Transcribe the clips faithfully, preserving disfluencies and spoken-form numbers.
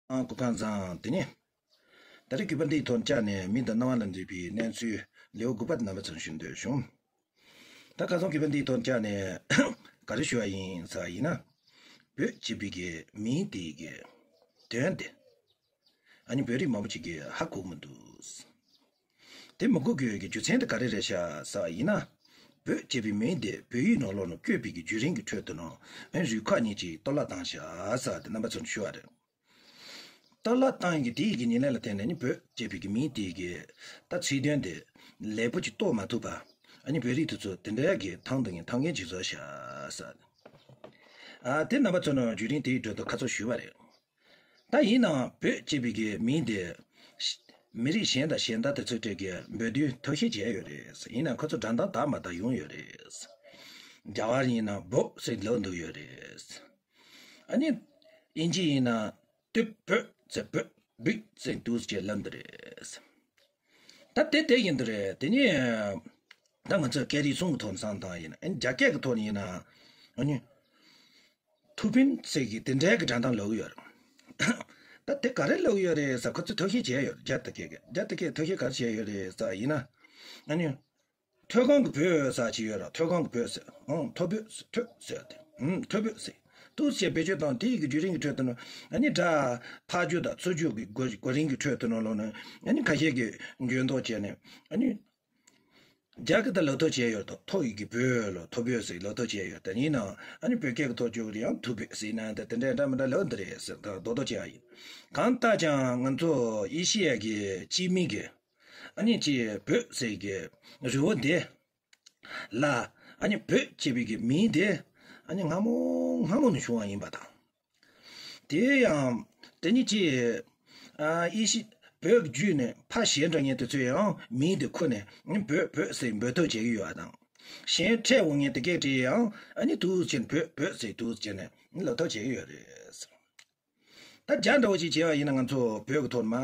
ཨང་སྐུ་ཁམས་བཟང་། དེ་ནས་ད་རེས་གུས་པ་འདིའི་ཐོག་བཅར་ནས་མིང་དང་རྣ་བ་ལ་འདུས་པའི་གནས་ཚུལ་ལེའུ་དགུ་པ་དེ་རྣམ་པ་ཚོར་ཞུ་འདོད་བྱུང་། ད་ཁ་སང་གུས་པ་འདིའི་ཐོག་བཅར་ནས་ག་རེ་ཞུ་བ་ཡིན་ཟེར་བ་ཡིན་ན། བོད་ཅེས་པའི་གི་མིང་དེའི་གི་དོན་དེ། ཨ་ནི་བོད་རིགས་མང་པོ་ཅིག་གིས་ཧ་གོ་མི་འདུག། དེ་མི་གོ་དགོས་ཀྱི་རྒྱུ་མཚན་དེ་ག་རེ་རེད་ཤག་ཟེར་བ་ཡིན་ན། བོད་ཅེས་པའི་མིང་དེ་བོད་ཡིག་ནང་ལོགས་ནས་བཀོད་པའི་གི་བརྒྱུད་རིམ་གྱི་ཁྲོད་དུ་ནང་ཨ་ནི་རུས་ཁག་གཉིས་ཀྱིས་གཏོར་བརླག་བཏང་ཤག་ཟེར་བ་དེ་རྣམ་པ་ཚོར་ཞུ་བ་རེད། གཏོར་བརླག་བཏང་ཡིན་གྱི་དེ་ཡི་གི་ཉེར་ལེན་ལ་བརྟེན་ནས་ནི་བོད་ཅེས་པའི་གི་མིང་དེ་ཡི་གི་ད་ཚིག་དོན་དེ་ལེགས་པོ་ཅིག་རྟོགས་མ་ཐུབ་པ། ཨ་ནི་བོད་རིགས་དེ་ཚོ་དེ་འདྲའི་གི་ཐང་དང་གི་ཐང་ངན་ཅིག་བཟོ་ཤག་ཟེར། ཨ་དེ་རྣམ་པ་ཚོ་ནང་བརྒྱུད་རིམ་དེའི་ཁྲོད་དུ་ཁ་ཚོན་ཞུས་པ་རེད། ད་ཡིན་ནའང་བོད་ཅེས་པའི་གི་མིང་དེ་མི་རིགས་གཞན་དང་གཞན་དག་དེ་ཚོའི་གྲས་ཀྱིས་འབོད་དུས་ཐོ་ཤེས་བྱས་ཡོད་རེད། ཡིན་ནའང་ཁོ་ཚོ་སྒྲ་གདངས་དག་མ་དག་ཡོང་ཡོད་རེད། རྒྱ་གར་ཡིན་ན་བོ་ཟེར་ལབ་འདུག་ཡོད་རེད། ཨ་ནི་དབྱིན་ཇི་ཡིན་ན་ཏུ་བོད་ཟེར་བོད་བིག་ཟེར་འདུག་ཅེས་ལབ་འདུག་རེད། ད་དེ་དེ་ཡིན་འདུག་རེད། དེ་ནི་ད་ང་ཚོས་སྐད་རིགས་གསུམ་གྱི་ཐོག་ནས་བསམ་བཏང་ཡིན་ན། ཨ་ནི་རྒྱ་སྐད་ཀྱི་ཐོག་ནས་ཡིན་ན་ཨ་ནི་ཐུ་བྷིན་ཟེར་གི་དེ་འདྲའི་གི་སྒྲ་གདངས་ལབ་ཡོད་རེད། ད་དེ་ག་རེ་ལབ་ཡོད་རེད་ཟེར་ཁོ་ཚོས་ཐོ་ཤེས་བྱས་ཡོད་རེད། རྒྱ་དེ་སྐད་ཀྱི་རྒྱ་དེ་སྐད་ཐོ་ཤེས་ག་རེ་བྱས་ཡོད་རེད་ཟེར་ཡིན་ན། ཨ་ནི་ཐོད་སྒང་གི་བོད་ཟེར་ཅིག་ཡོད་རེད། ཐོད་སྒང་གི་བོད་ཟེར། ཨང་ཐོ་བོད་ཟེར། ཐོད་ཟེར་ཏེ། ཨང་ཐོ་བོད་ཟེར། ཐུ་ཟེར་བེད་སྤྱོད་བཏང་དེ་ཡི་གི་བརྒྱུད་རིམ་གྱི་ཁྲོད་དུ་ནི་ཨ་ནི་སྒྲ་ཕར་བརྗོད་དང་ཚུར་བརྗོད་ཀྱི་གོ་གོ་རིམ་གྱི་ཁྲོད་དུ་ནང་ལོགས་ནས་ཨ་ནི་ཁ་ཤས་ཀྱིས་འགྱུར་ལྡོག་བྱས་ནས་ཨ་ནི། རྒྱ་གི་ད་ལོ་ཐོ་བྱས་ཡོད་དོ། ཐོ་ཡི་གི་བོད་ལོ་ཐོ་བོད་ཟེར་ལོ་ཐོ་བྱས་ཡོད་དེ་ཡིན་ནའང་ཨ་ནི་བོད་སྐད་ཀྱི་ཐོ་བཅུག་རེད། ཡང་ཐུ་བོད་ཟེར་ན་ད་དེ་འདྲ་འདྲ་མི་འདྲ་ལོ་འདི་རེད་ཟེར་ད་རྡོག་རྡོག་བྱས་ཡ་ཡིན། གང་ལྟར་ཀྱང་ང་ཚོ་ཨེ་ཤི་ཡ་གི་སྤྱི་མིང་གི་ཨ་ནི་ཅི་བོད་ཟེར་གི་རི་བོ་འདི་ལ་ཨ་ནི་བོད་ཅེས་པའི་གི་མིང་དེ་ཨ་ནི་སྔ་མོ་སྔ་མོ་ནས་བྱུང་བ་ཡིན་པ་དང་། དེ་ཡང་དེ་ཉིད་ཀྱི་ཨ་ཨི་ཤི་བོད་ཀྱི་བརྒྱུད་ནས་ཕ་གཞན་འདྲ་མཁན་དེ་ཚོས་ཡང་མིང་དེ་ཁུར་ནས་བོད་བོད་ཟེར་འབོད་ཐབས་བྱེད་ཀྱི་ཡོད་པ་དང་། གཞན་འཕྲད་འོང་མཁན་དེ་སྐད་དེ་ཡང་ཨ་ནི་དུས་ཕྱིན་བོད་བོད་ཟེར་དུས་ཕྱིན་ནས་ལབ་ཐབས་བྱེད་ཀྱི་ཡོད་རེད། ད་རྒྱ་འདྲ་བོ་ཅིག་བྱས་པ་ཡིན་ན་ང་ཚོ་བོད་ཀྱི་ཐོག་མ་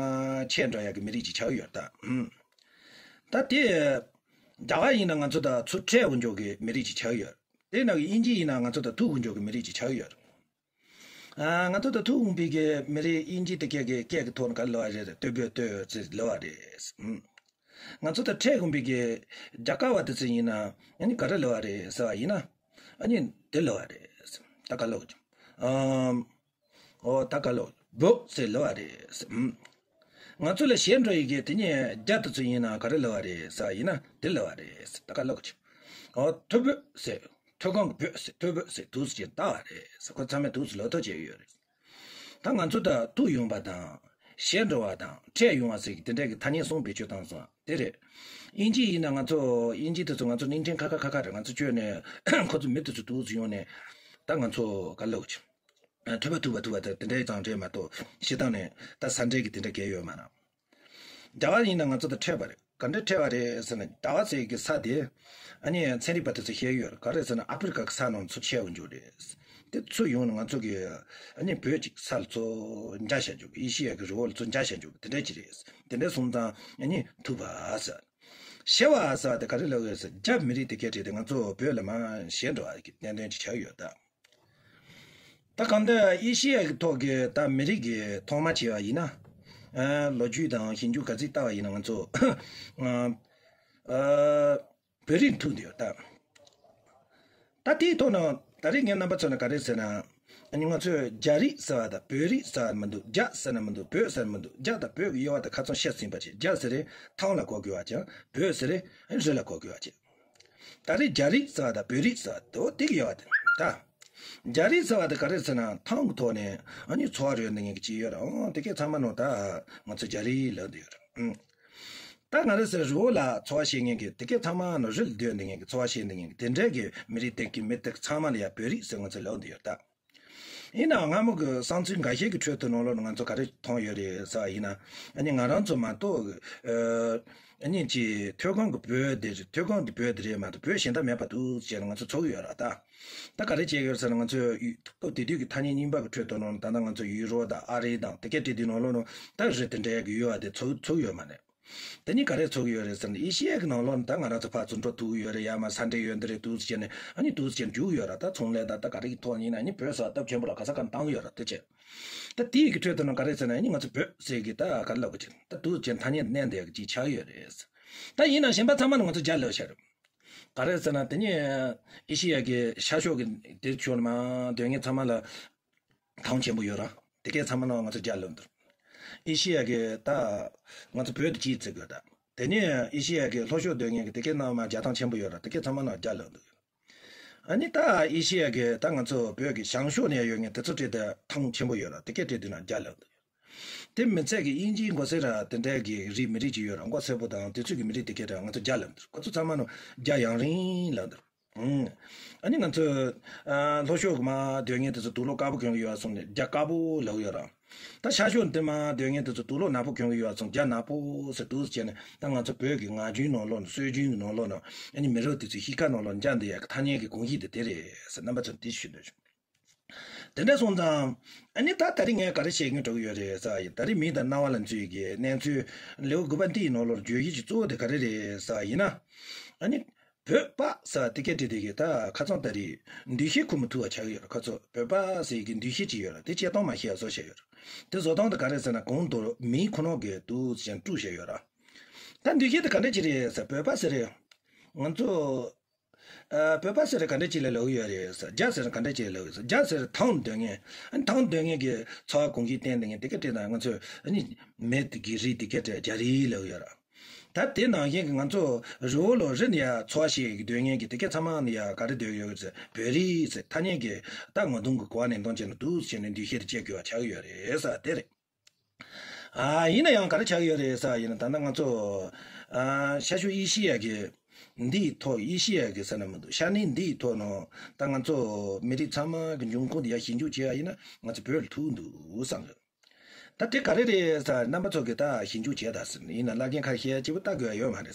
ཆད་འགྲོ་ཡག་གི་མི་རིགས་ཅིག་ཆགས་ཀྱི་ཡོད་རེད་ད། ཧུམ། ད་དེ་རྒྱ་གར་ཡིན་ན་ང་ཚོ་དང་ཚུར་འཕྲད་འོང་འཇོག་གི་མི་རིགས་ཅིག་ཆགས་ཀྱི་ཡོད་རེད། དེ་ནང་གི་དབྱིན་ཇི་ཡིན་ན་ང་ཚོ་དང་ཐུག་འོང་འཇོག་གི་མི་རིགས་ཅིག་ཆགས་ཀྱི་ཡོད་རེད། ཨ་ང་ཚོ་དང་ཐུག་འོང་བའི་གི་མི་རིགས་དབྱིན་ཇི་དེ་སྐད་ཀྱི་སྐད་ཀྱི་ཐོག་ནས་ག་རེ་ལབ་པ་རེད། སྟོད་བོད་སྟོད་ཟེར་ལབ་པ་རེད། ཧུམ། ང་ཚོ་དང་འཕྲད་འོང་བའི་གི་རྒྱ་གར་བ་དེ་ཚོ་ཡིན་ན་ཨ་ནི་ག་རེ་ལབ་པ་རེད་ཟེར་བ་ཡིན་ན་ཨ་ནི་དེ་ལབ་པ་རེད། ད་ག་ལབ་ཀྱི། ཨམ། ཨོ་ད་ག་ལོ་བོ་ཟེར་ལབ་པ་རེད། ཨམ། ང་ཚོ་ལ་ཞེད་འགྲོ་ཡི་གེ་དེ་ནས་རྒྱ་དེ་ཚོ་ཡིན་ན་ག་རེ་ལབ་པ་རེད་ཟེར་བ་ཡིན་ན་དེ་ལབ་པ་རེད། ད་ག་ལོ་ཀྱི། ཨོ་ཐོ་བོད་ཟེར། ཐོད་སྒང་གི་བོད་ཟེར། ཐོ་བོད་ཟེར་དུས་ཀྱི་ལྟ་བ་རེད་ཟེར། ཁོ་ཚང་མས་དུས་ལོ་ཐོ་བྱེད་ཀྱི་ཡོད་རེད། ད་ང་ཚོ་ད་ཐུག་ཡོང་བ་དང་ཞེད་འགྲོ་བ་དང་འཕྲད་ཡོང་བ་ཟེར་གི་དེ་འདྲ་གི་ཐ་སྙད་གསུམ་བེད་སྤྱོད་བཏང་སོང་། དེ་རེད། དབྱིན་ཇི་ཡིན་ན་ང་ཚོ་དབྱིན་ཇི་དེ་ཚོ་ང་ཚོ་གླིང་ཕྲན་ཁ་ཁ་ཁ་ཁ་རེད། ང་ཚོ་བཅོས་ནས་ཁོ་ཚོ་མི་དེ་ཚོ་དུས་ཡོང་ནས་ད་ང་ཚོ་ག་ལབ་ཀྱི། ཐུབ་པ་ཐུབ་པ་ཐུབ་པ་དེ་དེ་འདྲའི་གཙང་སྦྲ་མ་གཏོགས་སྤྱིར་བཏང་ནས་ད་ས་འབྲེལ་གྱི་དེ་འདྲ་གལ་ཡོད་མ་རེད། རྒྱ་གར་ཡིན་ན་ང་ཚོ་དང་འཕྲད་པ་རེད། ག་འདྲ་འཕྲད་པ་རེད་ཟེར་ན་རྒྱ་གར་ཟེར་གྱི་ས་དེ་ཨ་ནི་ཚན་རིག་པ་དེ་ཚོ་བཤད་ཡོད་རེད། ག་རེ་ཟེར་ན་ཨ་ཕི་རི་ཀ་གི་ས་ནང་ཚུར་ཆད་འོང་རྒྱུ་རེད། དེ་ཚུར་ཡོང་ན་ང་ཚོ་གི་ཨ་ནི་བོད་ཅིག་ས་ལ་ཚུར་འཇགས་བཞག་རྒྱུ་གི། ཨེ་ཤི་ཡ་གི་རི་བོ་ལ་ཚུར་འཇགས་བཞག་རྒྱུ་གི་དེ་འདྲ་ཅིག་རེད། དེ་འདྲ་སོང་ཙང་ཨ་ནི་ཐུབ་པ་ཟེར། ཞེད་པ་ཟེར་བ་དེ་ག་རེ་ལབ་ཡོད་ཟེར། རྒྱ་མི་རིགས་དེ་སྐད་བྲིས་ཏེ་ང་ཚོ་བོད་ལ་མར་ཞེད་འགྲོ་བ་གི་གཏན་གཏན་ཅིག་ཆགས་ཡོད་ད། ད་གང་ལྟར་ཨེ་ཤི་ཡ་གི་ཐོག་གི་ད་མི་རིགས་ཀྱི་ཐོག་མ་བྱས་པ་ཡིན་ན། ཨ་ལོ་རྒྱུས་དང་ཞིབ་འཇུག་ག་ཚོད་བལྟ་བ་ཡིན་ན་ང་ཚོ་ཨ་ཨ་བོད་རིགས་ཐུག་འདུག་ད། ད་དེའི་ཐོག་ནས་ད་རེས་ངས་རྣམ་པ་ཚོ་ལ་ག་རེ་ཟེར་ན། ཨ་ནི་ང་ཚོས་རྒྱ་རིགས་ཟེར་བ་དང་བོད་རིགས་ཟེར་བ་མི་འདུག་རྒྱ་ཟེར་ན་མི་འདུག་བོད་ཟེར་ན་མི་འདུག་རྒྱ་དང་བོད་ཀྱི་དབྱེ་བ་དེ་ཁ་ཚང་བཤད་ཟིན་པ་བྱས། རྒྱ་ཟེར་རེད་ཐང་ལ་གོ་དགོས་པ་བྱས། བོད་ཟེར་རེད་རི་ལ་གོ་དགོས་པ་བྱས། ད་རེས་རྒྱ་རིགས་ཟེར་བ་དང་བོད་རིགས་ཟེར་བ་དེ་འོ་དེ་གི་དབྱེ་བ་དེ་ད། རྒྱ་རིགས་ཟེར་བ་དེ་ག་རེ་ཟེར་ན་ཐང་གི་ཐོག་ནས་ཨ་ནི་འཚོ་བ་རོལ་འདི་ངེད་ཀྱི་ཅི་ཡོད་རེད། ཨོ་དེ་གས་ཚང་མ་ནོ་ད་ང་ཚོ་རྒྱ་རིགས་ལབ་འདི་ཡོད་རེད། ཨང་། ད་ང་རེ་ཟེར་རི་བོ་ལ་འཚོ་བ་བྱེད་མཁན་གྱི་དེ་གས་ཚང་མ་ནོ་རི་ལ་སྡོད་འདི་ངེད་ཀྱི་འཚོ་བ་བྱེད་འདི་ངེད་ཀྱི་དེ་འདྲས་ཀྱི་མི་རིགས་དེ་གི་མི་དེ་ཚང་མ་ལ་ཡ་བོད་རིགས་ཟེར་ང་ཚོ་ལབ་འདི་ཡོད་ད། ཡིན་ནའང་སྔ་མོ་གི་བསམ་ཚུལ་འགའ་ཤས་ཀྱི་ཁྲོད་དུ་ནང་ལོགས་ནས་ང་ཚོ་ག་རེ་མཐོང་ཡོད་རེད་ཟེར་བ་ཡིན་ན། ཨ་ནི་ང་རང་ཚོ་མ་གཏོགས་ཨ་ནི་ཅི་ཐོད་སྒང་གི་བོད་དེ་ཐོད་སྒང་གི་བོད་དེ་རེད་མ་གཏོགས་བོད་གཞན་དག་མེད་པ་འདུག་ཅེས་ང་ཚོ་ཚོར་གི་ཡོད་ར་ད། ད་ག་རེ་བྱས་ཡོད་ཟེར་ན་ང་ཚོས་སྐབས་དེ་དུས་ཀྱི་ཐ་སྙད་རྙིང་པ་གི་ཁྲོད་དུ་ནང་ད་ལྟ་ང་ཚོ་ཡུ་རོབ་དང་ཨ་རི་དང་དེ་གས་བྲིས་དུས་ནང་ལོགས་ནང་ད་རི་དེ་འདྲ་ཡག་གི་ཡོད་བ་དེ་ཚོར་ཚོར་ཡོད་མ་རེད། དེ་ནི་ག་རེ་ཚོར་གི་ཡོད་རེད་ཟེར་ན་ཨེ་ཤི་ཡ་གི་ནང་ལོགས་ནས་ད་ང་རང་ཚོ་ཕར་ཚུར་འགྲོ་ཐུབ་ཀྱི་ཡོད་རེད། ཡ་མ་ས་འབྲེལ་ཡོད་འདི་རེད་འདུག་ཟེར་ནས་ཨ་ནི་འདུག་ཟེར་འཇུག་ཡོད་ར། ད་ཚོང་ལས་ད་ད་ག་རེ་གི་ཐོག་ཡིན་ན་ཨ་ནི་བོད་ས་སྟབས་ཆེན་པོ་ལ་ག་ས་ག་བཏང་གི་ཡོད་ར་དེ་བྱས། ད་དེའི་གི་ཁྲོད་དུ་ནི་ག་རེ་ཟེར་ན་ཨ་ནི་ང་ཚོ་བོད་ཟེར་གི་ད་ག་རེ་ལབ་དགོས་ཅིག་ད་དུས་ཅན་ཐ་སྙད་གནས་འདི་ཡག་ཅིག་ཆགས་ཡོད་རེད། ད་ཡིན་ན་གཞན་པ་ཚང་མ་ནི་ང་ཚོ་རྒྱ་ལབ་ཤར། ག་རེ་ཟེར་ན་དེ་ནི་ཨེ་ཤི་ཡ་གི་ཤར་ཕྱོགས་གི་དེར་ཕྱོགས་ནས་མར་སྡོད་མཁན་ཚང་མ་ལ་ཐང་ཆེན་པོ་ཡོད་ར། དེ་གས་ཚང་མ་ནི་ང་ཚོ་རྒྱ་ལབ་འདུག་ཨེ་ཤི་ཡ་གི་ད་ང་ཚོ་བོད་དུ་ཅིག་བརྩི་དགོས་ད། དེ་ནི་ཨེ་ཤི་ཡ་གི་ལྷོ་ཕྱོགས་སྡོད་མཁན་གི་དེ་གས་ནང་མར་རྒྱ་ཐང་ཆེན་པོ་ཡོད་ར། དེ་གས་ཚང་མ་ནི་རྒྱ་ལབ་འདུག་ཨ་ནི་ད་ཨེ་ཤི་ཡ་གི་ད་ང་ཚོ་བོད་ཀྱི་བྱང་ཕྱོགས་ནས་ཡོད་མཁན་དེ་ཚོ་གྲས་དེ་ཐང་ཆེན་པོ་ཡོད་ར། དེ་གས་གྲས་དེ་ན་རྒྱ་ལབ་འདུག་དེ་མི་ཚད་ཀྱི་དབྱིན་ཇིའི་མགོ་སེར་ར་དེ་འདྲའི་གི་རིགས་མི་རིགས་ཅིག་ཡོད་ར། མགོ་སེར་པོ་དང་དེ་ཚོའི་གི་མི་རིགས་དེ་གས་ར་ང་ཚོ་རྒྱ་ལབ་འདུག་ཁོ་ཚོ་ཚང་མ་ནི་རྒྱ་ཡང་རིང་ལབ་འདུག་ཨ་ནི་ང་ཚོ་ལྷོ་ཕྱོགས་ཀྱི་མར་སྡོད་མཁན་དེ་ཚོ་དུག་ལོག་དཀར་པོ་གྱོན་གི་ཡོད་སོང་ནས་རྒྱ་དཀར་པོ་ལབ་ཡོད་ར། ད་ཤར་ཕྱོགས་འདི་མར་སྡོད་མཁན་དེ་ཚོ་དུག་ལོག་ནག་པོ་གྱོན་གི་ཡོད་སོང་རྒྱ་ནག་པོ་ཟེར་འདུག་བྱས་ནས་ད་ང་ཚོ་བོད་ཀྱི་ངག་རྒྱུན་ནང་ལོགས་ནས་སྲོལ་རྒྱུན་གྱི་ནང་ལོགས་ནས་ཨ་ནི་མི་རབས་དེ་ཚོའི་གཤིས་ཀ་ནང་ལོགས་འཇགས་འདི་ཡག་གི་ཐ་སྙད་ཀྱི་གོམས་གཤིས་དེ་དེ་རེད་ཟེར་རྣམ་པ་ཚོར་འདི་ཞུ་འདོད་བྱུང་། དེ་འདྲ་སོང་ཙང་ཨ་ནི་ད་ད་རེས་ངས་ག་རེ་བཤད་སྙིང་འདོད་ཀྱི་ཡོད་རེད་ཟེར་བ་ཡིན། ད་རེས་མི་དང་སྣང་བ་ལ་འཛུལ་གྱི་གནས་ཚུལ་ལེའུ་དགུ་པ་འདིའི་ནང་ལོགས་བརྗོད་གཞི་གི་གཙོ་བོ་དེ་ག་རེ་རེད་ཟེར་བ་ཡིན་ན། ཨ་ནི། བོད་པ་ཟེར་དེ་སྐད་བྲིས་དེ་གི་ད་ཁ་སང་ད་རེས་འདུས་བྱས་ཁུར་མི་ཐུབ་པ་ཆགས་ཡོད་རེད། ཁོ་ཚོ་བོད་པ་ཟེར་གི་འདུས་བྱས་ཅིག་ཡོད་རེད། དེ་བྱེད་སྟངས་མ་ཤེས་ཡ་བཟོ་བྱས་ཡོད་རེད། དེ་བཟོ་སྟངས་དེ་ག་རེ་ཟེར་ན་གོང་དུ་མིང་ཁོ་ན་གི་འདུག་ཟེར་བྲིས་བྱས་ཡོད་རེད། ད་འདུས་བྱས་དེ་ག་འདྲ་ཅིག་རེད་ཟེར་བོད་པ་ཟེར་རེད། ང་ཚོ། ཨ། བོད་པ་ཟེར་ག་འདྲ་ཅིག་ལ་ལབ་ཡོད་རེད་ཟེར། རྒྱ་ཟེར་ག་འདྲ་ཅིག་ལ་ལབ་ཡོད་ཟེར། རྒྱ་ཟེར་ཐང་སྡོད་མཁན། ཨ་ནི་ཐང་སྡོད་མཁན་གྱི་འཚོ་བ་གོམས་གཤིས་བསྟན་སྡོད་མཁན་དེ་ག་དེ་དང་ང་ཚོས་ཨ་ནི་མི་དེ་གི་རིགས་དེ་ག་དེ་རྒྱ་རིགས་ལབ་ཡོད་ར། ད་དེ་ནང་བཞིན་གྱི་ང་ཚོ་རི་བོ་ལོ་རི་ནས་ཡ་འཚོ་བ་ཤེས་ཀྱི་སྡོད་མཁན་གྱི་དེ་ག་ཚང་མ་ནི་ཡ་ག་རེ་སྡོད་ཡོད་ཟེར། བོད་རིགས་ཟེར་ཐ་སྙད་ཀྱི་ད་ངོ་གདོང་གི་གོ་བ་ནས་འདོན་བྱས་ན་འདུག་བྱས་ནས་འདུས་བྱས་དེ་བྱེད་དགོས་པ་ཆགས་ཀྱི་ཡོད་རེད་ཟེར་དེ་རེད། ཨ། ཡིན་ན་ཡང་ག་རེ་ཆགས་ཡོད་རེད་ཟེར་བ་ཡིན་ན། ད་ལྟ་ང་ཚོ་ཨ་ཤར་ཕྱོགས་ཨེ་ཤི་ཡ་གི་འདིའི་ཐོག་ཨེ་ཤི་ཡ་གི་ས་ན་མི་འདུག་ཤར་གནས་འདིའི་ཐོག་ནང་ད་ང་ཚོ་མི་རིགས་ཚང་མ་གི་འབྱུང་ཁུངས་དེ་ཡར་ཞིབ་འཇུག་བྱས་པ་ཡིན་ན་ང་ཚོ་བོད་ལ་ཐུག་འདུག་བསམ་གི། ད་དེ་ག་རེ་རེད་ཟེར་རྣམ་པ་ཚོ་གི་ད་ཞིབ་འཇུག་བྱས་ད་ཟེར་ཡིན་ན་བླ་རྒན་ཁ་ཤས་སྐྱིད་པོ་ལྟ་དགོས་ཡ་ཡོད་མ་རེད།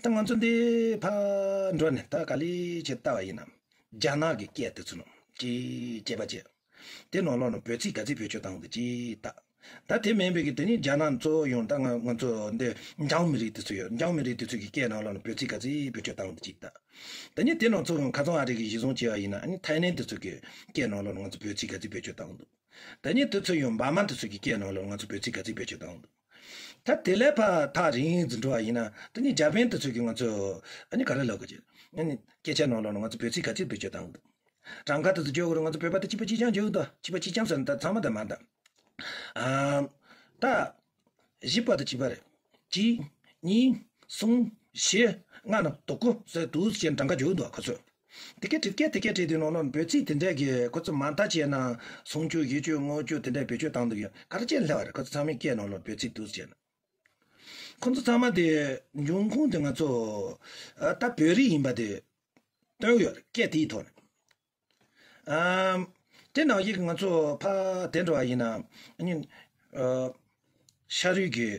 ད་ང་ཚོ་འདི་ཕར་འགྲོ་ནས་ད་ག་ལེ་བྱས་ལྟ་བ་ཡིན་ན་རྒྱ་ནག་གི་སྐད་དེ་ཚོ་ནང་ཅིག་སྐྱེས་པ་བྱས། དེ་ནང་ལོགས་ནས་བོད་ཚིག་ག་ཚིག་བེད་སྤྱོད་བཏང་འདུག་ཅིག་ལྟ། ད་དེ་མིན་པའི་གི་དེ་ནི་རྒྱ་ནག་གཙོ་བོ་ཡང་ད་ང་ང་ཚོ་འདི་འཇང་མི་རིགས་དེ་ཚོ་ཡོད། འཇང་མི་རིགས་དེ་ཚོ་གི་སྐད་ནང་ལོགས་ནས་བོད་ཚིག་ག་ཚིག་བེད་སྤྱོད་བཏང་འདུག་ཅིག་ལྟ། ད་ནི་དེ་ནང་ཚོ་ཡང་ཁ་སང་ཨ་རི་གི་གཞི་བཟུང་བྱས་པ་ཡིན་ན་ཨ་ནི་ཐའི་ལེན་དེ་ཚོ་གི་སྐད་ནང་ལོགས་ནས་ང་ཚོ་བོད་ཚིག་ག་ཚིག་བེད་སྤྱོད་བཏང་འདུག་ད་ནི་དེ་ཚོ་ཡང་འབར་མ་དེ་ཚོ་གི་སྐད་ནང་ལོགས་ང་ཚོ་བོད་ཚིག་ག་ཚིག་བེད་སྤྱོད་བཏང་འདུག་ད་དེ་ལས་ཕར་ཐག་རིང་ཙམ་འགྲོ་བ་ཡིན་ན་ད་ནི་འཇར་པན་དེ་ཚོ་གི་ང་ཚོ་ཨ་ནི་ག་རེ་ལབ་དགོས་ཀྱི། ཨ་ནི་སྐད་ཆ་ནང་ལོགས་ནས་ང་ཚོ་བོད་ཚིག་ག་ཚིག་བེད་སྤྱོད་བཏང་འདུག་གྲངས་ཀ་དེ་ཚོ་བརྗོད་དགོས་རུང་ང་ཚོ་བོད་པ་དེ་གཅིག་པ་གཅིག་རྐྱང་བརྗོད་འདུག་གཅིག་པ་གཅིག་རྐྱང་ཟེར་ན་ད་ཚང་མ་དེ་མ་འདྲ། ཨ། ད། བཞི་པ་དེ་གཅིག་པ་རེད། གཅིག་གཉིས། གསུམ། བཞི། ལྔ་ནས་དོ་དགུ་ཟེར་འདུག་ཅེས་གྲངས་ཀ་བརྗོད་འདུག་ཁོ་ཚོས། དེ་ག་དེ་ག་དེ་ག་དེ་དེ་ནང་ལོགས་བོད་ཚིག་དེ་འདྲ་གི་ཁོ་ཚོ་མ་མཐའ་བྱས་ན་སུམ་ཅུ་བཞི་ཅུ་ལྔ་བཅུ་དེ་འདྲ་བེད་སྤྱོད་བཏང་འདུག་ཡོད་ག་རེ་བྱས་སླེབས་པ་རེད། ཁོ་ཚོ་ཚང་མའི་སྐད་ནང་ལོགས་བོད་ཚིག་འདུག་ཅེས་ན། ཁོ་ཚོ་ཚང་མ་དེ་འབྱུང་ཁུངས་དེ་ང་ཚོ་ཨ་ད་བོད་རིགས་ཡིན་པ་དེ་སྟོན་གྱི་ཡོད་རེད་སྐད་དེའི་ཐོག་ནས། ཨམ། དེ་ནང་བཞིན་ང་ཚོ་ཕ་དེ་འགྲོ་བ་ཡིན་ན་ཨ་ནི་ཨ་ཤ་རུས་ཀྱི་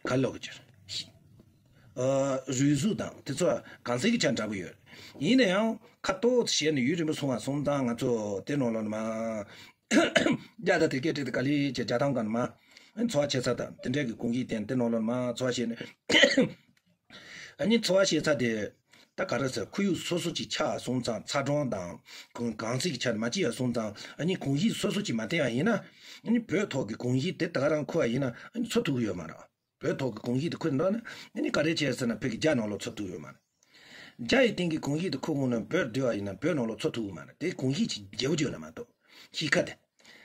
ག་ལོག་གི་ཨ་རུས་གཟུགས་དང་དེ་ཚོ་གང་ཟག་གི་ཆ་འདྲ་པོ་ཡོད། ཡིན་ན་ཡང་ཁ་ཏོག་ཙམ་བྱས་ནས་ཡུན་རིང་པོ་སོང་བ་སོང་ཙང་ང་ཚོ་དེ་ནང་ལོགས་ནས་མ་རྒྱ་དང་དེ་སྐད་བྲིས་ཏེ་ག་ལེ་བྱས་རྒྱ་ཐང་གང་ནས་མ་འཚོ་བ་བྱེད་ས་དང་དེ་འདྲའི་གི་གོམས་གཤིས་བསྟན་དེ་ནང་ལོགས་ནས་མ་འཚོ་བ་བྱས་ནས། ཨ་ནི་འཚོ་བ་བྱེད་ས་དེ། ད་ག་རེ་ཟེར་ཁོར་ཡུག་སོ་སོ་ཅིག་ཆགས་སོང་ཙང་ཚ་གྲང་དང་གང་གང་ཟག་གི་ཆ་མ་གཅིག་ཡ་སོང་ཙང་ཨ་ནི་གོམས་གཤིས་སོ་སོ་ཅིག་མ་བསྟན་ཡ་ཡིན་ན་ཨ་ནི་བོད་ཐོག་གི་གོམས་གཤིས་དེ་ད་ག་རང་ཁུར་བ་ཡིན་ན་ཨ་ནི་འཚོ་ཐུབ་ཀྱི་ཡོད་མ་རེད། བོད་ཐོག་གི་གོམས་གཤིས་དེ་ཁུར་འགྲོ་ན་ཨ་ནི་ག་རེ་བྱས་ཟེར་ན་བོད་ཀྱི་རྒྱ་ནང་ལོགས་འཚོ་ཐུབ་ཡོད་མ་རེད། རྒྱ་ཡི་སྟེང་གི་གོམས་གཤིས་དེ་ཁུར་འོང་ན་བོད་སྡོད་པ་ཡིན་ན་བོད་ནང་ལོགས་འཚོ་ཐུབ་ཀྱི་མ་རེད། དེ་གོམས་གཤིས་ཅིག་བརྗེ་པོ་བརྗེ་ན་མ་གཏོགས་གཤིས་ཀ་དེ།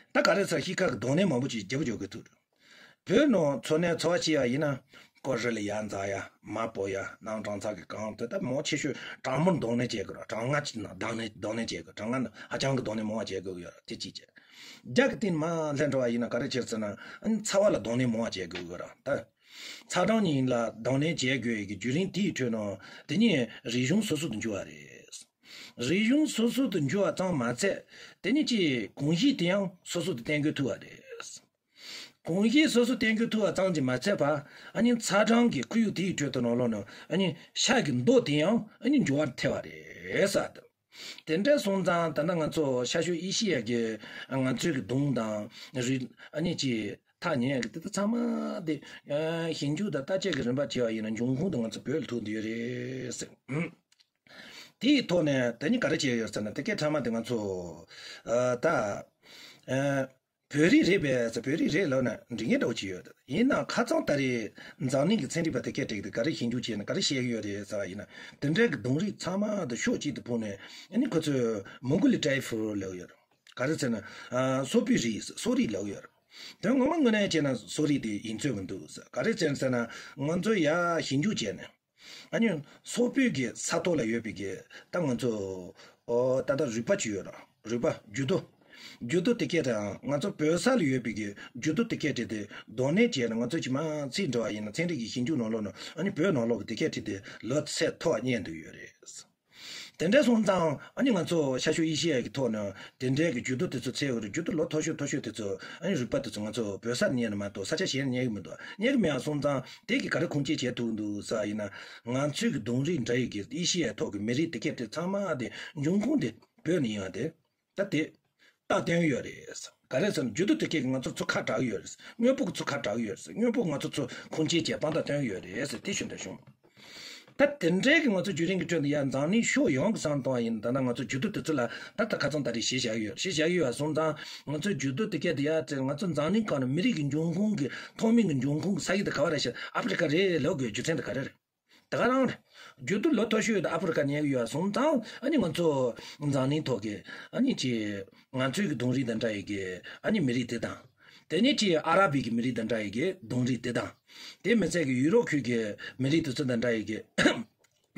ད་ག་རེ་ཟེར་གཤིས་ཀ་གི་གདོང་ལེན་མང་པོ་ཅིག་བརྗེ་པོ་བརྗེ་དགོས་ཐུག་རེད། བོད་ནང་འཚོ་གནས་འཚོ་བ་བྱེད་ཡ་ཡིན་ན་ཀོ་རི་ལ་ཡར་འཛེག་ཡ་མར་སྤོ་ཡ་ནང་གྲང་ཚ་གི་གང་དེ་ད་མང་ཆེ་ཤོས་གྲང་མོར་གདོང་ལེན་བྱེད་དགོས་ར། གྲང་ངར་གྱི་ནང་གདོང་ལེན་གདོང་ལེན་བྱེད་དགོས། གྲང་ངར་ནང་ཧ་ཅང་གི་གདོང་ལེན་མང་བ་བྱེད་དགོས་ཡོད་ར། དེ་གཅིག་བྱས། རྒྱ་གི་སྟེང་མར་སླེབས་འགྲོ་བ་ཡིན་ན་ག་རེ་བྱེད་ཟེར་ན་ཨ་ནི་ཚ་བ་ལ་གདོང་ལེན་མང་བ་བྱེད་དགོས་ཡོད་ར། ད་ཚ་གྲང་གཉིས་ལ་གདོང་ལེན་བྱེད་དགོས་ཡ་གི་བརྒྱུད་རིམ་དེའི་ཁྲོད་ནང་དེ་ཉིད་རིག་གཞུང་སོ་སོ་དུ་འགྱུར་བ་རེད། རིག་གཞུང་སོ་སོ་དུ་འགྱུར་བ་ཙམ་མ་ཚད་དེ་ཉིད་ཀྱི་གོམས་གཤིས་དེ་ཡང་སོ་སོ་དུ་བསྟན་དགོས་ཐུག་པ་རེད། གོམས་གཤིས་སོ་སོ་བསྟན་དགོས་ཐུག་པ་ཙམ་གྱིས་མ་ཚད་པར་ཨ་ནི་ཚ་གྲང་གི་ཁོར་ཡུག་དེའི་ཁྲོད་དུ་ནང་ལོགས་ནས་ཨ་ནི་ཤ་གི་མདོག་དེ་ཡང་ཨ་ནི་འགྱུར་བར་ཐལ་བ་རེད་ཟེར། དེ་འདྲ་སོང་ཙང་ད་ལྟ་ང་ཚོ་ཤར་ཕྱོགས་ཨེ་ཤི་ཡ་གི་ང་ཚོའི་གི་གདོང་དང་རིགས་ཨ་ནི་ཀྱི་ཐག་ཉེ་ཡ་གི་དེ་དག་ཚང་མ་དེ་ཞིབ་འཇུག་དང་བརྟག་དཔྱད་ཀྱི་རིམ་པ་བྱས་པ་ཡིན་ན་འབྱུང་ཁུངས་དེ་ང་ཚོ་བོད་ལ་ཐུག་འདི་ཡོད་རེད་ཟེར། དེའི་ཐོག་ནས་དེ་ནི་ག་རེ་བྱས་ཡོད་ཟེར་ན་དེ་སྐད་ཕྲ་མ་དེ་ང་ཚོ་ཨ་ད་ཨ་ བོད་རིགས་རེད་པས་ཟེར། བོད་རིགས་རེད་ལབ་ན་འགྲིག་ངེས་འདྲ་བོ་ཅིག་ཡོད། ཡིན་ནའང་ཁ་སང་ད་རེས་འཛམ་གླིང་གི་ཚན་རིག་པ་དེ་སྐད་བྲིས་ཏེ་ག་རེ་ཞིབ་འཇུག་བྱས་ནས་ག་རེ་བཤད་ཀྱི་ཡོད་རེད་ཟེར་བ་ཡིན་ན། དེ་འདྲའི་གི་གདོང་རིས་ཚང་མ་དང་ཕྱོགས་གཅིག་ཏུ་ཕུད་ནས་ཨ་ནི་ཁོ་ཚོས་མོང་གོ་ལི་ཊའི་ཕུ་ལབ་ཡོད། ག་རེ་ཟེར་ན། ཨ། སོག་པོའི་རིགས། སོག་རིགས་ལབ་ཡོད། དོན་ངོ་མ་དངོས་གནས་བྱས་ན་སོག་རིགས་དེ་ཡིན་ཚོད་མི་འདུག། ག་རེ་བྱས་ཟེར་ན། ང་ཚོ་ཡར་ཞིབ་འཇུག་བྱས་ནས། ཨ་ནི་སོག་པོའི་གི་ས་ཐོག་ལ་ཡོད་པའི་གི་ད་ང་ཚོ། ཨོ། ད་ལྟ་རུས་པ་ཅིག་ཡོད་ར། རུས་པ་རྒྱུ་རྡོ། རྒྱུ་རྡོ་དེ་སྐད་དང་ང་ཚོ་བོད་ས་ལ་ཡོད་པའི་གི་རྒྱུ་རྡོ་དེ་སྐད་བྲིས་ཏེ་གདོང་ལེན་བྱས་ན། ང་ཚོ་ཅི་མ་ཚིག་འབྲི་བ་ཡིན་ན་ཚན་རིག་གི་ཞིབ་འཇུག་ནང་ལོགས་ན་ཨ་ནི་བོད་ནང་ལོགས་ཀྱི་དེ་སྐད་བྲིས་ཏེ་ལོ་ཚད་མཐོ་བ་རྙེད་འདུག་ཡོད་རེད། དེ་འདྲ་སོང་ཙང་ཨ་ནི་ང་ཚོ་ཤར་ཕྱོགས་ཨེ་ཤི་ཡ་གི་ཐོག་ནས་དེ་འདྲའི་གི་རྒྱུ་རྡོ་དེ་ཚོ་འཚོལ་ཡོད་རེད། རྒྱུ་རྡོ་ལོ་མཐོ་ཤོས་མཐོ་ཤོས་དེ་ཚོ་ཨ་ནི་རུས་པ་དེ་ཚོ་ང་ཚོ་བོད་ས་རྙེད་ནི་མ་གཏོགས་ས་ཆ་གཞན་རྙེད་གི་མི་འདུག། རྙེད་གི་མེད་པ་སོང་ཙང་དེ་གི་ག་རེ་ཁུངས་སྐྱེལ་བྱེད་ཐུབ་འདུག་ཟེར་བ་ཡིན་ན། ང་ཚོའི་གི་གདོང་རིས་འདྲ་ཡི་གི་ཨེ་ཤི་ཡའི་ཐོག་གི་མི་རིགས་དེ་སྐད་དེ་ཚང་མ་དེ་འབྱུང་ཁུངས་དེ་བོད་ནས་ཡིན་པ་དེ། ད་དེ་རྟགས་བསྟན་ཡོད་རེད། ག་རེ་ཟེར་ན་རྒྱུ་རྡོ་དེ་སྐད་ཀྱིས་ང་ཚོ་ཚུར་ཁ་གྲག་ཡོད་རེད། དངོས་པོ་གི་ཚུར་ཁ་གྲག་ཡོད་རེད། དངོས་པོ་ང་ཚོ་ཚུར་ཁུངས་སྐྱེལ་བྱས་དཔང་རྟགས་བསྟན་ཡོད་རེད་ཟེར་དེ་ཞུ་འདོད་བྱུང་། ད་དེ་འདྲའི་གི་ང་ཚོ་བརྒྱུད་རིམ་གྱི་ཁྲོད་དུ་ཡ་འཛམ་གླིང་ཕྱོགས་ཡོངས་ཀྱི་བསམ་བཏང་བ་ཡིན་ན། ད་ལྟ་ང་ཚོ་རྒྱུ་རྡོ་དེ་ཚོ་ལ་ད་ལྟ་ཁ་སང་ད་རེས་གཞི་བཞག་ཡོད། གཞི་བཞག་ཡོད་པ་སོང་ཙང་ང་ཚོ་རྒྱུ་རྡོ་དེ་སྐད་དེ་ཡ་ང་ཚོ་འཛམ་གླིང་སྒང་ནས་མི་རིགས་ཀྱི་འབྱུང་ཁུངས་ཀྱི་ཐོག་མའི་གི་འབྱུང་ཁུངས་ཀྱི་ས་ཡུལ་དེ་ག་བ་རེད་ཤག། ཨ་ཕི་རི་ཀ་རེད་ལབ་དགོས་རྒྱུ་མཚན་དེ་ག་རེ་རེད། དེ་ག་རང་རེད། རྒྱུ་རྡོ་ལོ་མཐོ་ཤོས་དེ་ཨ་ཕི་རི་ཀ་ནས་ཡོད་པ་སོང་ཙང་ཨ་ནི་ང་ཚོ་འཛམ་གླིང་ཐོག་གི་ཨ་ནི་ཅི་ང་ཚོའི་གི་གདོང་རིས་དང་འདྲ་ཡི་གི་ཨ་ནི་མི་རིགས་དེ་དང་། དེ་ནས་ཅི་ཨ་ར་བི་གི་མི་རིགས་དང་འདྲ་ཡི་གི་གདོང་རིས་དེ་དང་། དེ་མི་ཚད་གི་ཡུ་རོབ་ཁུལ་གི་མི་རིགས་དེ་ཚོ་དང་འདྲ་ཡི་གི་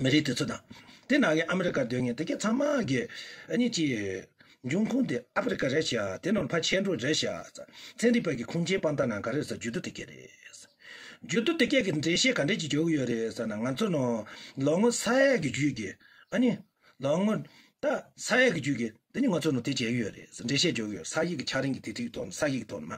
མི་རིགས་དེ་ཚོ་དང་། དེ་ནང་གི་ཨ་མི་རི་ཀ་སྡོད་མཁན་དེ་གའི་ཚང་མ་གི་ཨ་ནི་ཅི་འབྱུང་ཁུངས་དེ་ཨ་ཕི་རི་ཀ་རེད་ཤག། དེ་ནང་ཕར་ཆད་འགྲོ་རེད་ཤག། ཚན་རིག་པ་གི་ཁུངས་སྐྱེལ་དཔང་རྟགས་ནང་ག་རེ་ཟེར་རྒྱུ་རྡོ་དེ་སྐད་རེད། རྒྱུ་རྡོ་དེ་སྐད་ཀྱི་འགྲེལ་བཤད་ག་འདྲས་ཀྱི་འཇོག་གི་ཡོད་རེད་ཟེར་ན། ང་ཚོ་ནང་ལོ་ངོ་ས་ཡ་གི་རྒྱུད་ཀྱི་ཨ་ནི་ལོ་ངོ་ད་ས་ཡ་གི་རྒྱུད་ཀྱི་དེ་ནི་ང་ཚོ་ནང་དེ་བྱས་ཡོད་རེད། འགྲེལ་བཤད་འཇོག་གི་ཡོད། ས་ཡི་གི་ཆ་རིང་གི་དེ་ཐིག་ཐོག་ནས་ས་ཡི་གི་ཐོག་ནས་མ།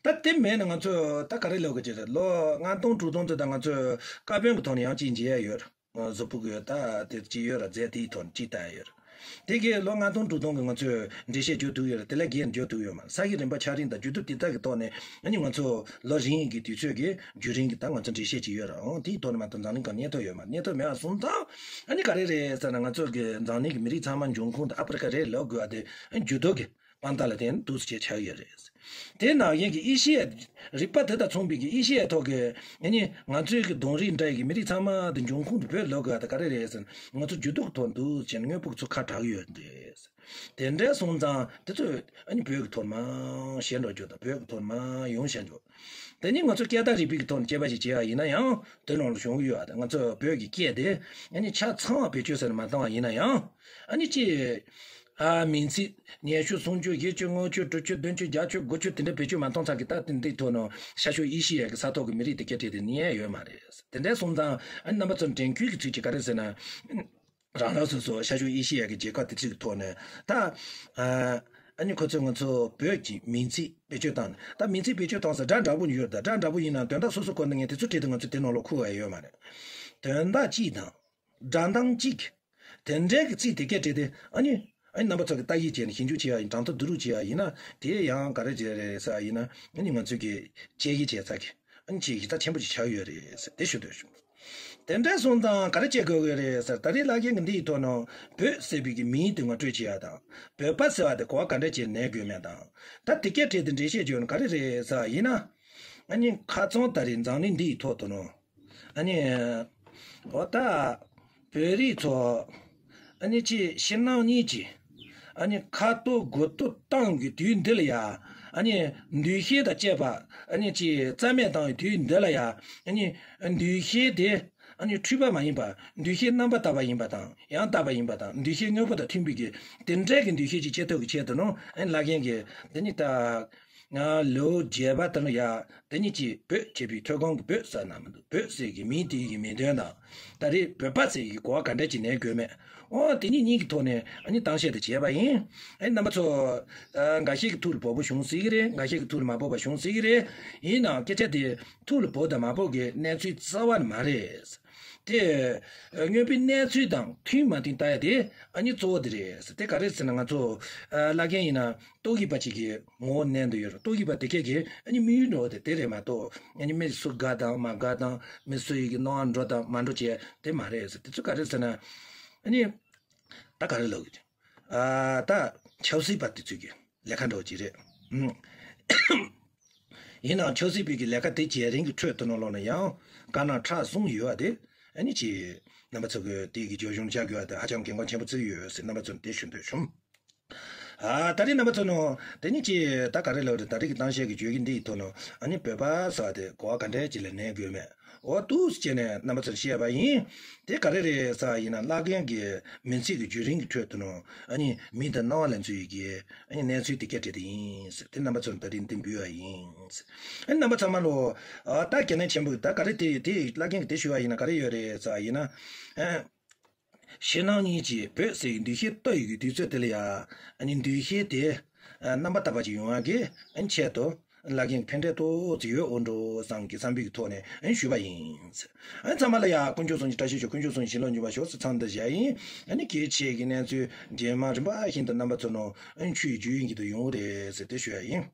ད་དེ་མེད་ན་ང་ཚོ་ད་ག་རེ་ལབ་དགོས་ཀྱི་རེད། ལོ་ལྔ་སྟོང་དྲུག་སྟོང་དེ་ད་ང་ཚོས་ཀར་བོན་གི་ཐོག་ནས་ཡང་ཅིག་འཇལ་ཡ་ཡོད་རེད། གཟུགས་པོ་གི་ད་དེ་ཅི་ཡོད་ར་རྫས་དེའི་ཐོག་ནས་ཅི་ལྟ་ཡོད་ར། དེ་གའི་ལོ་ལྔ་སྟོང་དྲུག་སྟོང་གི་ང་ཚོས་འགྲེལ་བཤད་བརྗོད་ཐུབ་ཡོད་ར། དེ་ལས་བརྒལ་ནས་བརྗོད་ཐུབ་ཡོད་མ། ས་གི་རིམ་པ་ཆ་རིང་དང་རྒྱུ་རྡོ་དེ་དག་གི་ཐོག་ནས་ཨ་ནི་ང་ཚོ་ལོ་རིང་གི་དུས་ཚོད་ཀྱི་བརྒྱུད་རིམ་གྱི་ད་ང་ཚོ་འགྲེལ་བཤད་ཅིག་ཡོད་ར། འོང་དེའི་ཐོག་ནས་མ་གཏོགས་འཛམ་གླིང་སྒང་རྙེད་ཐུབ་ཡོད་མ། རྙེད་ཐུབ་མེད་པ་སོང་ཙང་ཨ་ནི་ག་རེ་རེད་ཟེར་ན། ང་ཚོ་གི་འཛམ་གླིང་གི་མི་རིགས་ཚང་མ་འབྱུང་ཁུངས་དེ་ཨ་ཕི་རི་ཀ་རེད་ལབ་དགོས་པ་དེ་ཨ་རྒྱུ་རྡོ་གི་དཔང་རྟགས་ལ་བརྟེན་འདུག་སེ་བྱས་ཆགས་ཡོད་རེད། དེ་ནང་བཞིན་གྱི་ཨེ་ཤི་ཡའི་རིག་པ་དེ་དང་མཚུངས་པའི་གི་ཨེ་ཤི་ཡའི་ཐོག་གི་ཨ་ནི་ང་ཚོའི་གི་གདོང་རིས་འདྲ་ཡི་གི་མི་རིགས་ཚང་མ་དེ་འབྱུང་ཁུངས་དེ་བོད་ལབ་དགོས་པ་དེ་ག་རེ་རེད་ཟེར་ན། ང་ཚོ་རྒྱུ་རྡོ་གི་ཐོག་འདུག་བྱས་ནས་དངོས་པོ་གི་ཚུར་ཁ་གྲག་ཡོད་རེད། དེ་འདྲ་སོང་ཙང་དེ་ཚོ་ཨ་ནི་བོད་ཀྱི་ཐོག་མར་བཤད་འགྲོ་རྒྱུ་དང་བོད་ཀྱི་ཐོག་མར་ཡོང་བཤད་འགྲོ། དེ་ནི་ང་ཚོ་སྐད་བརྡ་རིག་པའི་གི་ཐོག་ནས་དཔྱད་པ་ཞིག་བྱས་པ་ཡིན་ན་ཡང་དེ་ནང་ལ་བྱུང་གི་ཡོད་ཨ། ང་ཚོ་བོད་ཀྱི་སྐད་དེ་ཨ་ནི་ཆ་ཚང་བ་བེད་སྤྱོད་ཟེར་ནས་མ་བཏང་བ་ཡིན་ན་ཡང་ཨ་ནི་ཅི། ཨ། མིང་ཚིག་ཉི་ཤུ་སུམ་ཅུ་བཞི་བཅུ་ལྔ་བཅུ་དྲུག་ཅུ་བདུན་ཅུ་བརྒྱད་ཅུ་དགུ་བཅུ་དེ་འདྲ་བེད་སྤྱོད་མ་གཏོང་ཚར་གི་ད་དེ་འདི་ཐོག་ནས་ཤར་ཕྱོགས་ཨེ་ཤི་ཡ་གི་ས་ཐོག་གི་མི་རིགས་དེ་སྐད་བྲིས་དེ་ཉན་ཡ་ཡོད་མ་རེད། དེ་འདྲ་སོང་ཙང་ཨ་ནི་རྣམ་པ་ཚོ་དྲན་སྐུལ་གི་ཚིག་ཅིག་ག་རེ་ཟེར་ན། རང་རང་སོ་སོ་ཤར་ཕྱོགས་ཨེ་ཤི་ཡ་གི་རྒྱལ་ཁབ་དེ་ཚོའི་ཐོག་ནས་ད། ཨ་ནི་ཁོ་ཚོས་ང་ཚོ་བོད་ཀྱི་མིང་ཚིག་བེད་སྤྱོད་བཏང་ནས། ད་མིང་ཚིག་བེད་སྤྱོད་བཏང་ས་སྒྲ་འདྲ་པོ་ཡོད། ད་སྒྲ་འདྲ་པོ་ཡིན་ན་དོན་དག་སོ་སོ་གོ་ན་ངས་དེ་ཚོ་བྲིས་ཏེ་ང་ཚོ་དེ་ནང་ལོགས་ཁུར་བ་ཡོད་མ་རེད། དོན་དག་གཅིག་དང་། སྒྲ་གདངས་གཅིག། དེ་འདྲའི་གི་ཚིག་དེ་སྐད་བྲིས་ཏེ་ཨ་ནི། ཨ་ནི་རྣམ་པ་ཚོ་གི་ལྟ་ཡིག་བྱས་ནས་ཞིབ་འཇུག་བྱེད་ཡ་ཡིན། གྲངས་ཐོ་བསྡུ་རུབ་བྱེད་ཡ་ཡིན་ན་དེ་ཡང་ག་རེ་བྱས་རེད་ཟེར་ཡ་ཡིན་ན། ཨ་ནི་ང་ཚོས་གི་དཔྱད་ཡིག་བྱས་ཚར་གི། ཨ་ནི་ཅིག་གཞི་རྩ་ཆེན་པོ་ཅིག་ཆགས་ཡོད་རེད་ཟེར་དེ་ཞུ་འདོད་བྱུང་། དེ་འདྲ་སོང་ཙང་ག་རེ་བྱེད་དགོས་ཀྱི་རེད་ཟེར། ད་རེས་བླ་རྒན་གྱི་འདིའི་ཐོག་ནས་བོད་ཟེར་བའི་གི་མིང་དེ་ངོ་སྤྲོད་བྱེད་ཡ་དང་། བོད་པ་ཟེར་བ་དེ་གོ་བ་ག་འདྲ་བྱས་ནས་དགོས་མེད་དང་། ད་དེ་སྐད་བྲིས་ཏེ་འགྲེལ་བཤད་བརྗོད་ན་ག་རེ་རེད་ཟེར་བ་ཡིན་ན། ཨ་ནི་ཁ་རྩང་ད་རེས་འཛམ་གླིང་འདིའི་ཐོག་ཏུ་ནོ། ཨ་ནི། འོ་ད། བོད་རིགས་ཚོ། ཨ་ནི་ཅི་ཕྱི་ནང་གཉིས་ཀྱི། ཨ་ནི་ཁ་ཏོ་དགུ་ཏོ་བཏང་གི་དུས་འདི་ལ་ཡ། ཨ་ནི་འདུ་ཤེས་དང་བཅས་པ། ཨ་ནི་ཅི་རྩ་མེད་བཏང་གི་དུས་འདི་ལ་ཡ། ཨ་ནི་འདུ་ཤེས་དེ། ཨ་ནི་འཁྲུལ་པ་མ་ཡིན་པ། འདུ་ཤེས་རྣམ་པར་དག་པ་ཡིན་པ་དང་ཡང་དག་པ་ཡིན་པ་དང་འདུ་ཤེས་དངོས་པོ་དང་མཐུན་པའི་གི་དེ་འདྲའི་གི་འདུ་ཤེས་ཅིག་བྱེད་ཐུབ་ཀྱི་ཆེད་དུ་ནོ། ཨ་ནི་བླ་རྒན་གྱིས་དེ་ནི་ད། ང་ལོ་བརྒྱད་པ་དང་ཡ། དེ་ཉིད་ཀྱིས་བོད་ཅེས་པའི་ཐོད་རྒང་གི་བོད་ཟེར་ན་མི་འདུག། བོད་ཟེར་གྱི་མིང་དེ་ཡི་གི་མིང་དོན་དང་། ད་རེས་བོད་པ་ཟེར་གྱི་གོ་བ་ག་འདྲ་ཅིག་ནས་དགོས་མེད། འོ་དེ་ཉིད་གཉིས་ཀྱི་ཐོག་ནས་ཨ་ནི་གཏམ་བཤད་དེ་བྱས་པ་ཡིན། ཨ་ནི་རྣམ་པ་ཚོ། ཨ། འགའ་ཤས་ཀྱི་ཐུགས་ལ་བབ་པོ་བྱུང་སྲིད་ཀྱི་རེད། འགའ་ཤས་ཀྱི་ཐུགས་ལ་མ་བབ་པ་བྱུང་སྲིད་ཀྱི་རེད། ཡིན་ནའང་སྐད་ཆ་དེ་ཐུགས་ལ་བབ་དང་མ་བབ་ཀྱི་གནས་ཚུལ་རྩ་བ་ནས་མ་རེད། དེ། དངོས་པོའི་གནས་ཚུལ་དང་མཐུན་མ་མཐུན་ལྟ་ཡ་དེ་ཨ་ནི་གཙོ་བོ་དེ་རེད། དེ་ག་རེ་ཟེར་ན་ང་ཚོ། ཨ། བླ་རྒན་ཡིན་ན་རྟོག་གེ་པ་ཅིག་གི་ངོ་བོ་གནས་འདུག་ཡོད་རེད། རྟོག་གེ་པ་དེ་སྐད་ཀྱི་ཨ་ནི་དམིགས་ཡུལ་འདྲ་བོ་དེ་དེ་རེད་མ་གཏོགས། ཨ་ནི་མི་སུ་དགའ་དང་མ་དགའ་དང་མི་སུ་ཡི་གི་སྣང་བ་འགྲོ་དང་མ་འགྲོ་བྱས་དེ་མ་རེད་ཟེར། དེ་ཚོ་ག་རེ་ཟེར་ན། ཨ་ནི། ད་ག་རེ་ལབ་དགོས་ཀྱི། ཨ། ད་ཆབ་སྲིད་པ་དེ་ཚོ་གི་ལས་ཀ་འདྲ་བོ་ཅིག་རེད། ཨུམ། ཡིན་ནའང་ཆབ་སྲིད་པའི་གི་ལས་ཀ་དེ་བྱེད་རིང་གི་ཁྲོད་དུ་ནང་ལོགས་ན་ཡང་དཀར་ནག་ཁྲག་གསུམ་ཡོད་པ་དེ་ཨ་ནི་ཅིག་རྣམ་པ་ཚོ་གི་དེ་གི་རྒྱབ་ལྗོངས་བྱ་དགོས་པ་དེ་ཧ་ཅང་གལ་འགངས་ཆེན་པོ་བརྩི་གི་ཡོད་ཟེར་རྣམ་པ་ཚོ་ནི་དེ་ཞུ་འདོད་བྱུང་། ཨ་ད་རེས་རྣམ་པ་ཚོ་ནང་དེ་ནི་ཅི་ད་ག་རེ་ལབ་རེད། ད་རེས་ཀྱི་གཏམ་བཤད་ཀྱི་བརྗོད་ཀྱི་འདི་ཡི་ཐོག་ནང་ཨ་ནི་བོད་པ་ཟེར་བ་དེ་གོ་བ་ག་འདྲས་ཅིག་ལ་ལེན་དགོས་མེད། འོ་འདུག་སེ་བྱས་ནས་རྣམ་པ་ཚོར་བཤད་པ་ཡིན། དེ་ག་རེ་རེད་ཟེར་བ་ཡིན་ན་བླ་རྒན་གྱི་མི་ཚེ་གི་བརྒྱུད་རིམ་གྱི་ཁྲོད་དུ་ནང་ཨ་ནི་མི་དང་སྣང་བ་ལ་འཛུལ་ཡི་གི་ཨ་ནི་གནས་ཚུལ་དེ་སྐད་བྲིས་དེ་ཡིན་ཟེར་དེ་རྣམ་པ་ཚོར་ད་རེས་འདི་འབུལ་བ་ཡིན་ཟེར། ཨ་ནི་རྣམ་པ་ཚང་མ་ལོ་ཨ་ད་གལ་གནད་ཆེན་པོ་ད་ག་རེ་དེ་དེ་བླ་རྒན་གྱི་དེ་ཞུ་བ་ཡིན་ན་ག་རེ་ཡོད་རེད་ཟེར་བ་ཡིན་ན། ཨ། ཕྱི་ནང་གཉིས་ཀྱི་བོད་ཟེར་བའི་འདུ་ཤེས་གཏོད་ཡོད་ཀྱི་དུས་ཚོད་དེ་ལ་ཡ། ཨ་ནི་འདུ་ཤེས་དེ་རྣམ་པར་དག་པ་ཅིག་ཡོང་བ་གི་ཆེད་དུ་བླ་རྒན་གྱི་ཕན་འབྲས་ཏོག་ཙམ་ཡོད་འོ་འགྲོ་བསམ་གྱི་བསམ་པའི་ཐོག་ནས་ཞུས་པ་ཡིན། ཚང་མ་ལ་ཡ་དཀོན་མཆོག་གསུམ་གྱི་བཀྲ་ཤིས་ཤོག་དཀོན་མཆོག་གསུམ་གྱི་བྱིན་རླབས་འཇུག་པར་ཤོག་ཟེར་མཚམས་འདི་བཞག་ཡིན། ཨ་ནི་གལ་ཆེ་གི་གནས་ཚུལ་རྗེས་མ་རིམ་པ་བཞིན་དུ་རྣམ་པ་ཚོ་ནང་ཆུ་ཡི་རྒྱུན་ཡིན་གྱི་དུ་ཡོང་གི་རེད་ཟེར་དེ་ཞུ་ཡ་ཡིན།